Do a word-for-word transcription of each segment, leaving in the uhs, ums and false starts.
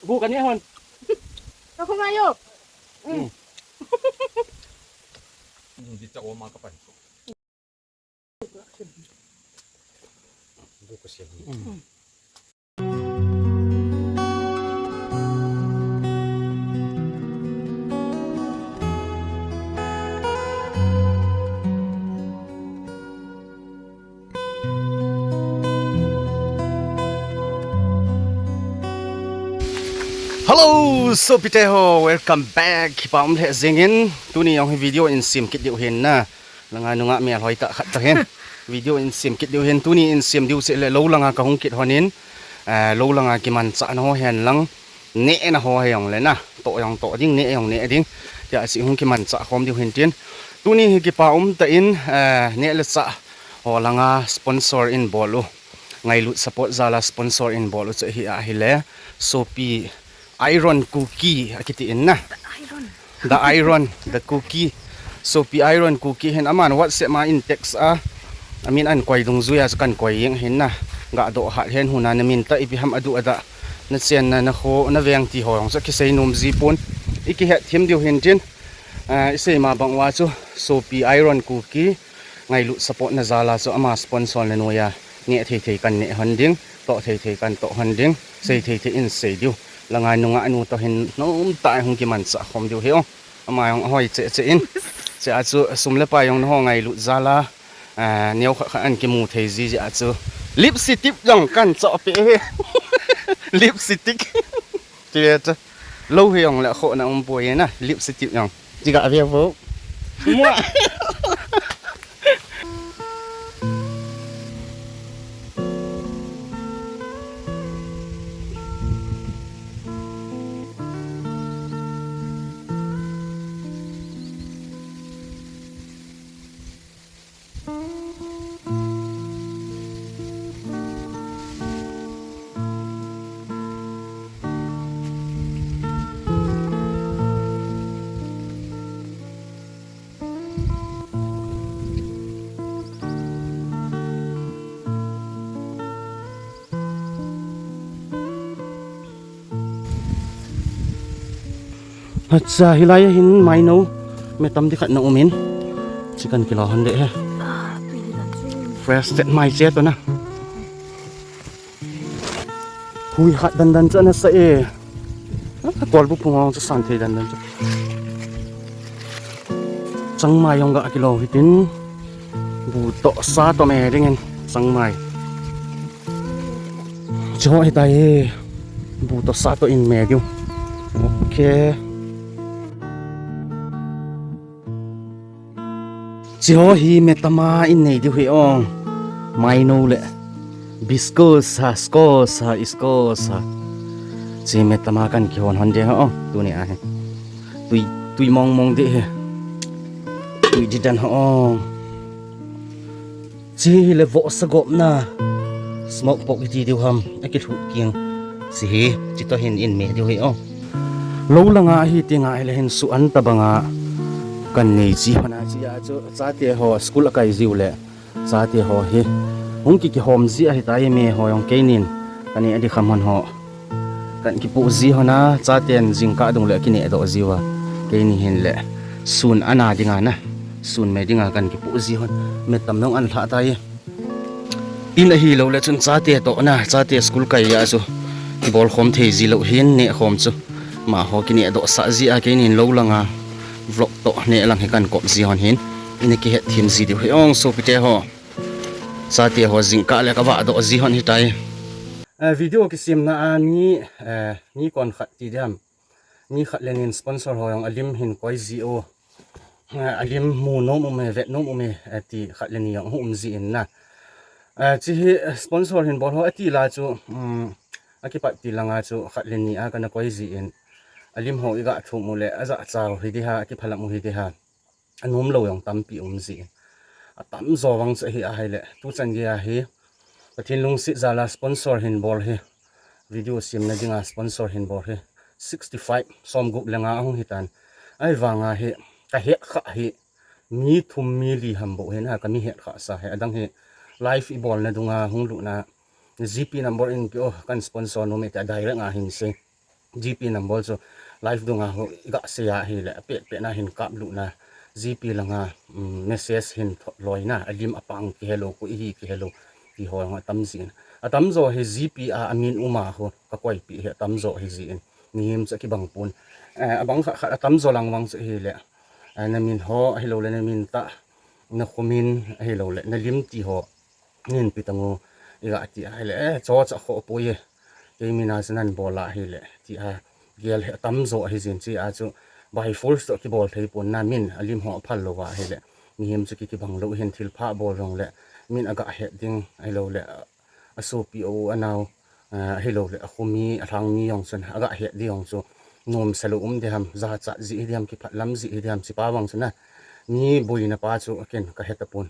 Bu ka ne hon. Ka khum ayo. Mm. Mm, di cha oma ka pan. Bu ka siam. Mm. Hello, sopite ho, welcome back. Kipa um lheh jingin, tuni jong hi video in sem kit diu hin na. Langa nunga mi alhoi tah khat toh hin. Video in sem kit diu hin, tuni in sem diu seh le lou langa ka hung kit honin. Eh, lou langa kimanchah na ho hen lang. Neh na ho hijong le na. Toh jong toh ding, neh jong neh ding. Tia si hung kimanchah khom diu hin tin. Tuni hi kipa um tah in, eh, neh le chah ho langa sponsor in bol u. Ngailut support jal a sponsor in bol u chu hi ahile. Sopi Iron Kuki akiti in na. Iron. The Iron, the Kuki. Sopi Iron Kuki hin aman WhatsApp ma in text a. Amin ahin koi dungjui a chu kahin koi jeng hin na. Ga doh hat hen huna na min tah ipi ham adu ada. Na chenna na kho, na veng ti ho jong chu kisei nom ji pon. I kihet them diu hin tin. Ah, i sei ma bang uva chu Sopi Iron Kuki. Ngailut support na jal a chu ama sponsor na noiya. Neh thei thei kan neh hon ding. Toh thei thei kan toh hon ding. Sei thei thei in sei diu. Langa nunga nu toh hin nom tah a hung kimanchah khom diu hi o. Ama jong ahoi cheh cheh in. Cheh a chu sum le pai jong na ho ngailut jal a. Ah, neo khat khat ahin kimu thei ji jeh a chu. Lipstick jong kan choh peh hi. Lipstick. Ti ve chu. Lou hijong le khoh na um poi na. Lipstick jong. Ti ga ve vo. Mua. Acha, hilai a hin maino metam di khat na um in. Chicken kilo hon de he. Fresh chet mai chet to na. Hui khat dan dan chu ana sa e. Ah, kolbu phung hong chu san thei dan dan chu. Changmai jong ga kilo hitin. Bu toh sa toh me dingin changmai. Chu hitai e. Bu toh sa toh in me diu. Ok. Chiho hi metama in nei diu hi ong. Maino le. Biscuits ha, scones ha, scones ha. Chi metama kan kihon hon ding ha ong. Tuni a hi. Tui, tui mong mong ding hi. Tui di dan ha ong. Chi hi le vohsa gopna. Smoke pork iti diu ham. Akilhu kiang. Chi hi. Chi toh hin in me diu hi ong. Lou langa hi ti ngai le hin su an tabanga kan nei chi hona chi a chu chate ho school akai jiu le chate ho hi hung ki kihom ji ahi tai me ho jong keinin kani adi kham hon ho kan kipu ji hona chaten jingkah dung le kine doh jiu a keini hin le sun ana dinga na sun me dinga kan kipu ji hon me tam nong an lha tai. Tin ahi lo le chun chate toh na, chate school kai a chu. Bol khom thei ji lo hin neh khom chu. Ma ho kine doh sa ji a keinin lou langa vlog toh neh lang hi kan kop ji hon hin. Ina kihet thim ji diu hi ong sopite ho. Chate ho jingkah le ka vah doh ji hon hitai. Eh, video kisemna a ni, eh, ni kon khat ti diam. Ni khat le nin sponsor ho jong alim hin koi ji o. Eh, alim mu nom um e, vet nom um e, eh, ti khat le ni jong hu um ji in na. Eh, chi hi, eh, sponsor hin bol ho ati la chu, um, akipat ti langa chu khat le ni a kana koi ji in. Alim ho iga thum u le, aja chau hi di ha, akiphalam u hi di ha. Anom lo jong tampi um ji in. Atam jo vang chu hi ahile. Tu chan gei a hi. Pathen lungset jal a sponsor hin bol hi. Video semna dinga sponsor hin bol hi. Sixty five, som gup le nga ahung hitan. Ahivanga hi. Ka het kha hi. Mi thum mi li ham bou hin ha ka mi het kha sa hi. Adang hi. Live i bolna dunga hung lutna. G P number in ki o kan sponsor nom e ti a direct a hin sei. G P number chu live dunga ho iga sei a ahile, apet pet na hin kap lutna, G P langa, um, message hin thot loina, alim apang kihelou, koi hi kihelou, ti ho jong atam jin. Atamjo hi G P a amin uma ho, kakoi pi hi atamjo hi jin. Mihem chu akibang pon. Eh, abang khat khat atamjo lang vang chu ahile, eh, namin ho, ahilouleh namin tah, nakhomin, ahilouleh nalim ti ho. Nin pi tangu, iga ti ahile, eh, cho cha kho poi e. Kei mina chu nan bol a ahile, ti a, gel hi atamjo ahi jin chi a chu, by force toh kibol thei pon na min, alim ho aphal louva ahile. Mihem chu ki kibang lou hin thilpha bol jongle, min aga het ding, ahilouleh, asopi u anao, eh, ahilouleh, akhomi, alhangmi jong chun, aga het ding jong chu, nomsa lou um ding ham, jachat ji hi ding ham, kiphatlam ji hi ding ham, chi pa vang chu na, mi boina pa chu, ken kahe tapon.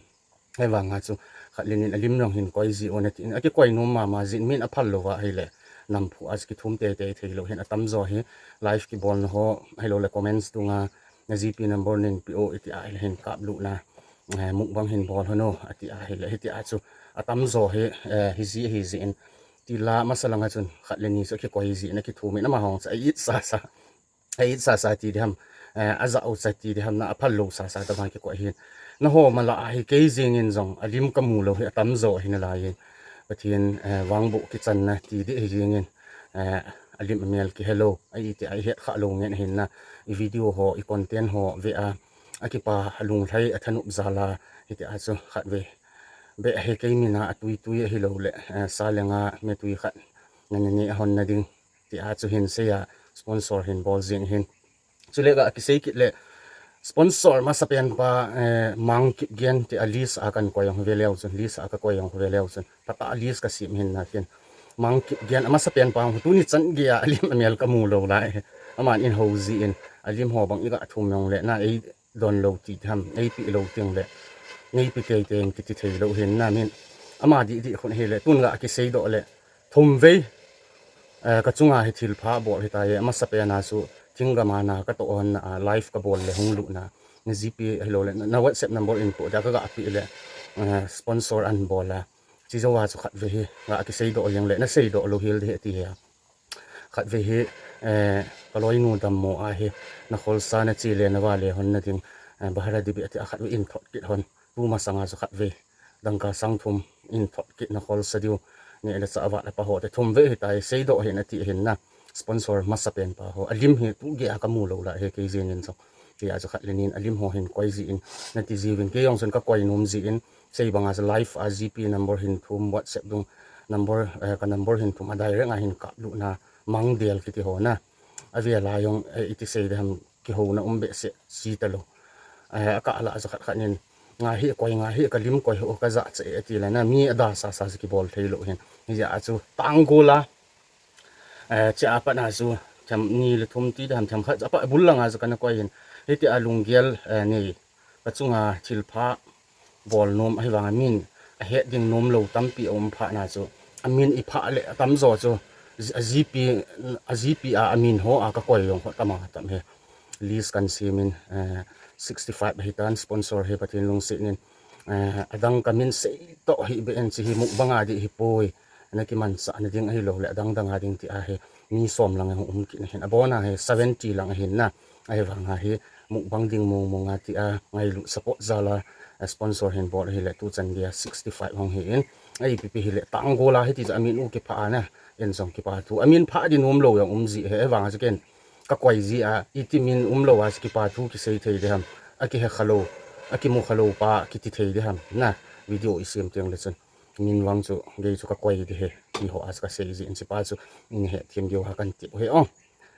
Hivanga chu khat le nin alim jong hin koi ji u nati in, akikoi nom mama jin min aphal louva ahile, namphu a chu kithum teitei thei lou hin atamjo hi live kibolna ho, ahilouleh comments dunga na G P number nin pe o iti ahile hin kap lutna, eh, mukbang hin bol hon o ati ahile, hiti a chu atamjo hi, eh, hiji, hiji in tila masa langa chun khat le ni chu akikoi ji in akithum in amaho chu a-it sasa. A-it sasa ti ding ham, eh, ajah u cha ti ding ham na aphal lou sasa tabang kikoi hin. Naho mala ahi kei jeng in jong alim kamu lou hi atamjo ahi nalai in. Pathen, eh, vangboh kichanna ti ding ahi jeng in, eh, alim amel kihelou, a-iti a ihet kha lou ngen ahin na, i video ho, i content ho ve a, akipa alunglhai athanop jal a, hiti a chu khat ve. Be ahi kei mina atui tui ahilouleh, eh, sa le nga me tui khat. Nane ne ahon na ding. Ti a chu hin sei a sponsor hin bol jing hin. Chule ga kisei kit le sponsor masapen pa, eh, Mang Kipgen ti a list a kan koi jong ve leu chun, list a kakoi jong ve leu chun. Tata list kasem hin na kin. Mang Kipgen amasapen pa jong tuni chan gei a alim amel kamu lou lai. Aman in ho ji in alim ho bang iga thum jongle na ei don lou ti ding ham, eipe lou teng le, neipe teitei in kiti thei lou hin na min. Ama didi khun hile, tun ga kisei doh le, thum vei, eh, kachunga hi thilpha bol hitai, amasapen a chu, thinggam a na katoh hon na, ah, live kabol le hung lutna, na G P ahilouleh, na, na WhatsApp number in po dia kaga pe le, eh, sponsor an bol a. Chi jou a chu khat vei hi, ga kisei doh jeng le, nasei doh lou hel ding ti hi a. Khat vei hi, eh, kaloinu dammo ahi, nakholsa nache le navale hon na ding, eh, bahara dibi ati a khat vei in thot kit hon, tu masanga chu khat vei, dangka sang thum in thot kit nakholsa diu, neh le chah avat apa ho te thum vei hitai, seidoh hin ati hin na, sponsor masapen pa ho, alim hi tu gei a kamu lou lai hi kei jeng in chu, kei a chu khat le nin alim ho hin koi ji in, nati jiuvin kei jong chun kakoi nom ji in, Sei banga chu live a G P number hin thum, WhatsApp dung number, eh, ka number hin thum a direct a hin kap lutna, Mang Del kiti ho na. Avel a jong, eh, iti sei ding ham kihouna um behseh ji talou. Eh, akah lah a chu khat khat nin, nga hi koi, nga hi kalim koi ho kajah cheh e ati le na, mi adalhah sa sa chu kibol thei lou hin. Hijeh a chu tanggol a, eh, chea pat na chu, them ni le thum ti ding ham, them khat, apa bul langa chu kana koi hin. Hiti a lunggel, eh, nei, kachunga thilpha bol nom, ahivanga min ahet ding nom lou tampi aum phat na chu, amin iphah le atamjo chu, a G P, a G P a amin ho a kakoi jong ho tama tam hi. List kan sem in, eh, sixty five ahitan, sponsor hi Pathen lungset in, eh, adang kamin sei toh hih beh in, chi hi mukbang a ding hipoi, nakimanchah na ding ahilou le adang dang a ding ti ahi, mi som lang ahung um kit na hin, abon a hi seventy lang ahin na, ahivanga hi mukbang ding mong mong a ti a ngailut support jal a, eh, sponsor hin bol ahile tuchan gei a sixty five hung hi in, a ipi pi hile tanggol a hiti chu amin u kiphah a na, en jong kipa thu, amin phah ding nom lou jong um ji hi, ahivanga chu ken kakoi ji a, iti min um lou a chu kipa thu kisei thei ding ham, akihe kha lou, akimu kha lou pa kiti thei ding ham, na, video isem teng le chun. Min vang chu, gei chu kakoi ding hi, ti ho a chu kasei ji in chi pa chu, in hethem diu ha kan tip u hi o.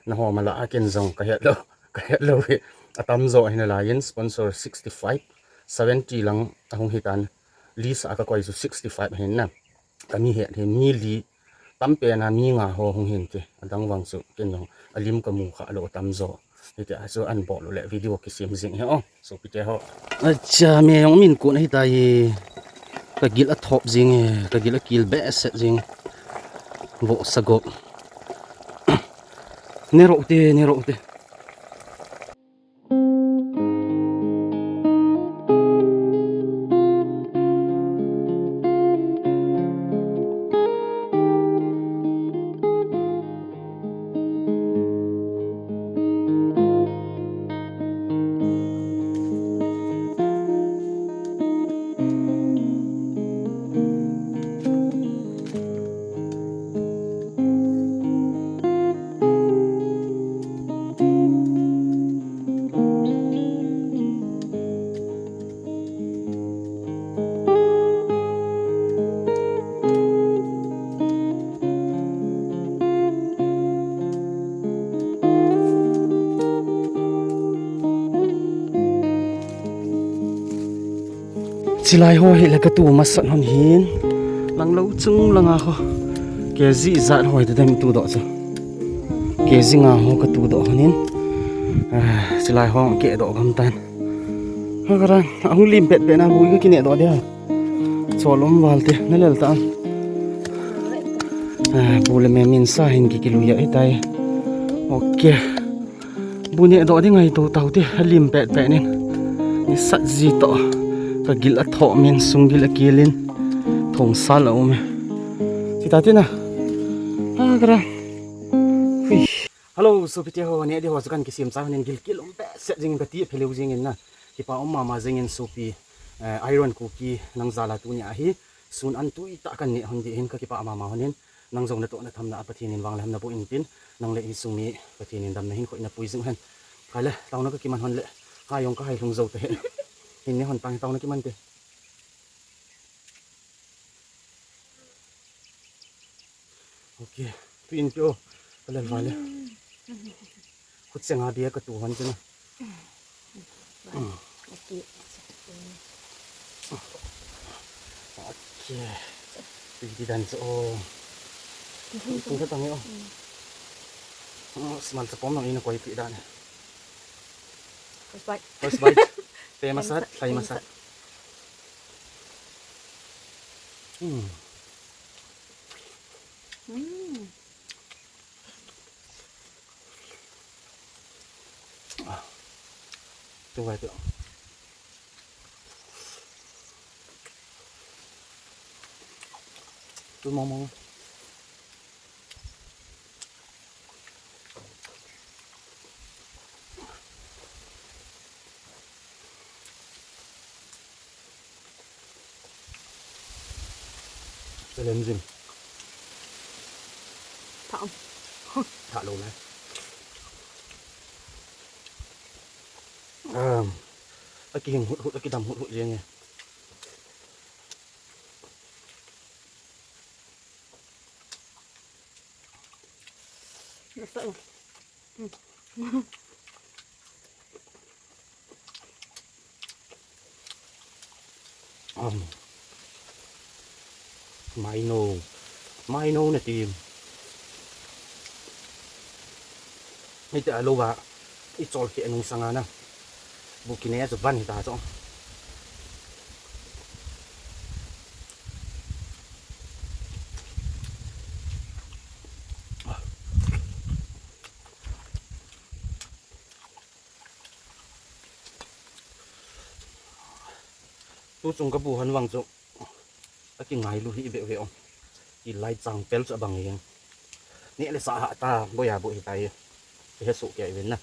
Naho mala a ken jong kahet lou, kahet lou hi. Atamjo ahi nalai in, sponsor sixty five, seventy lang ahung hitan, list a kakoi chu sixty five ahin na. Kami het hi mi li, tampen a mi nga ho hung hin ti, adang vang chu ken jong alim kamu kha lou atamjo. Hiti a chu an bol u le video kisem jing hi o, sopite ho. Acha, me jong min kun ahitai. Kagil athop jing e, kagil akil behseh jing. Vohsa gop. Neroh te, neroh te. Chilai ho hi la katu masat hon hin. Langlo chung langa ho. Kg ijat ho hi ta dem tu doh chu. Kg nga ho katu doh hon hin. Ah, chilai ho ke doh gam tan. Ha karan, ahung lim pet pet na bu ka kine doh dia. Cholom val te, na lel ta. Ah, bu le me min sa hin ki kilu ya itai. Okay. Bu ne doh ding ngai to tau te, a lim pet pet nin. Ni sat ji to. Ka gil a tho min sung gil a kilin. Thong sal a um. Sita te na. Ah, karan. Hui. Hello, sopi te ho, ne di ho, sukan kisim cha honin gil kilom behseh jingin kati pheleu jingin na. Kipa um mama jingin sopi, eh, Iron Kuki nang jal a tuni ahi. Sun an tui ta kan ne hon di hin ka kipa mama honin. Nang jong na to na tham na a Pathen in vang le ham na bu in tin. Nang le insung mi Pathen in dam na hin khoi na pui jing hen. Ka le, tau na ka kiman hon le. Ka jong ka hai lung jo te hen. Hin ne hon tang tau na kiman te. Okay. Tu in pio. Ka lel vale. Khut senga bia ka tu hon chena. Okay. Okay. Tu di dan so. Tu ka tang yo. Smal sa pom nang ina koi pi dan. First bite. First bite. Pe masat, hlai masat. Hmm. Hmm. Ah. Tu vai tu. Tu mong mong. Challenging. Thah. Thah lou lai. Um, akihing hut hut, akidam hut hut jeng e. Nasa. Um. Maino. Maino na tim. Ite alo ba. I chol ke nung sanga na. Bu kine chu van hita chu. Tu chung ka bu han vang chu. Aki ngailu hi ve ve ong. Ki lai chang pel chu abang ing. Ni le sa ha ta boya bu hi tai. Ki he su ke ven na.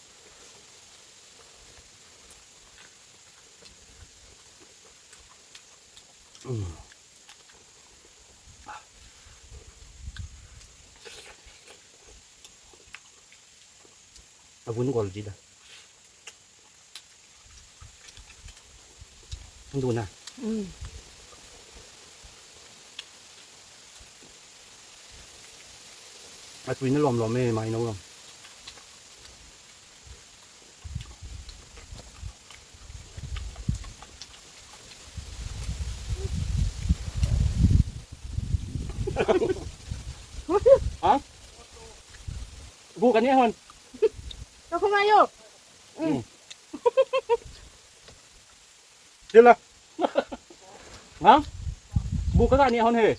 Abun gol ji da. Hung dun a. Atui na lom lom e, mai no lom. Ha? Bu kan ni hon. Ka khum ayo. Sila. Ha? Bu ka ni hon he.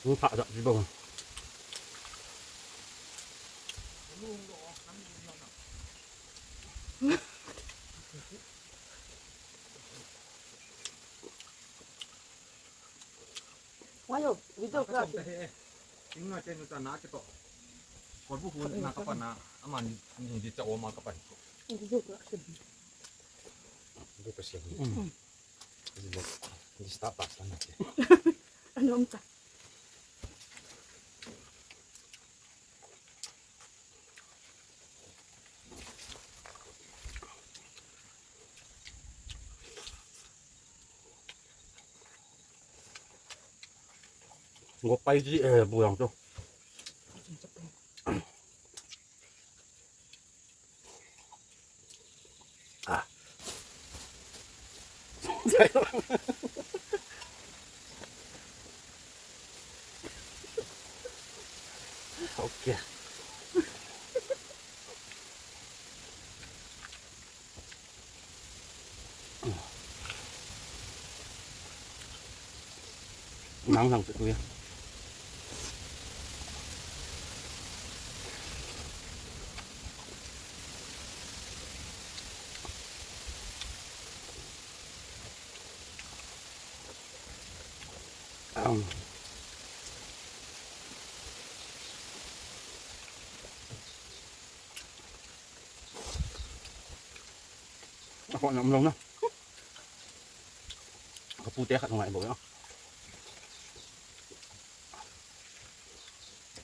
Hung phah jat ji bou. Ngayo, video ka. Ing na chen ta na ke to. Ko bu hu na ka pa na, aman ni di cha o ma ka pa. Video ka. Bu ka siam. Di start pa na ke. Ano um ta. Go pai ji, eh, bu yang chu. Ah. Okay. Nang lang tu ya. Um. Ako na umlong na. Kapute khat ngai bo ya.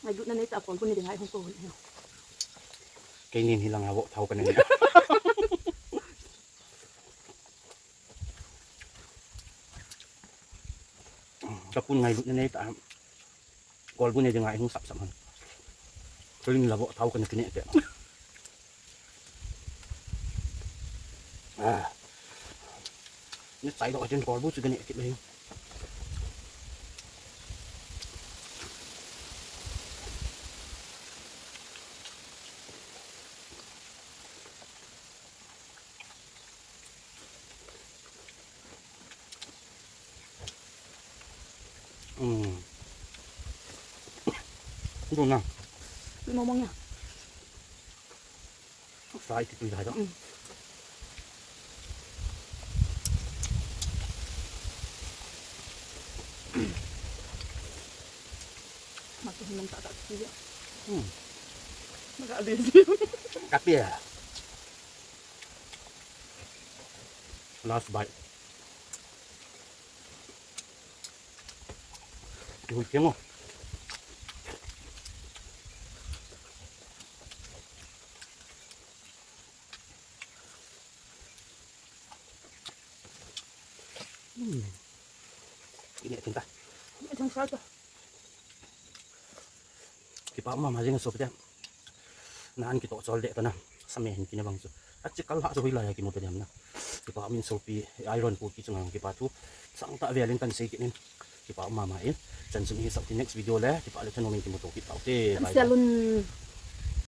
Ngailutna nei ta kon kun ni ding ai hung ko. Keinin hilang avo thau ka nei. Kapun ngailutna nei ta. Kolbu nei ding ai hung sap sap han. Keinin la vo thau ka nei kine te. Ah. Ni chai do jin kolbu chu ka nei kit le. Hmm. Itu na. Ngomong ya. Sa iti tu dah. Hmm. Masih minum tak tak dia. Hmm. Maka ada sih. Tapi ya. Last bite. Ui, tengok. Hmm. Ini tinta. Ini tinta. Kipa mama jing sopi te. Nan kitoh chol de tana. Same hin kine bang chu. Achi kal ha chu hoilai a kimu te dem na. Kipa min sopi iron pu ki chunga kipa thu. Sangtah velin kan sei kit in. Kipa mama in. Chan chun hi sau ti next video le. Kipa le thanom in kimu to kit tau te. Bye bye. Salon.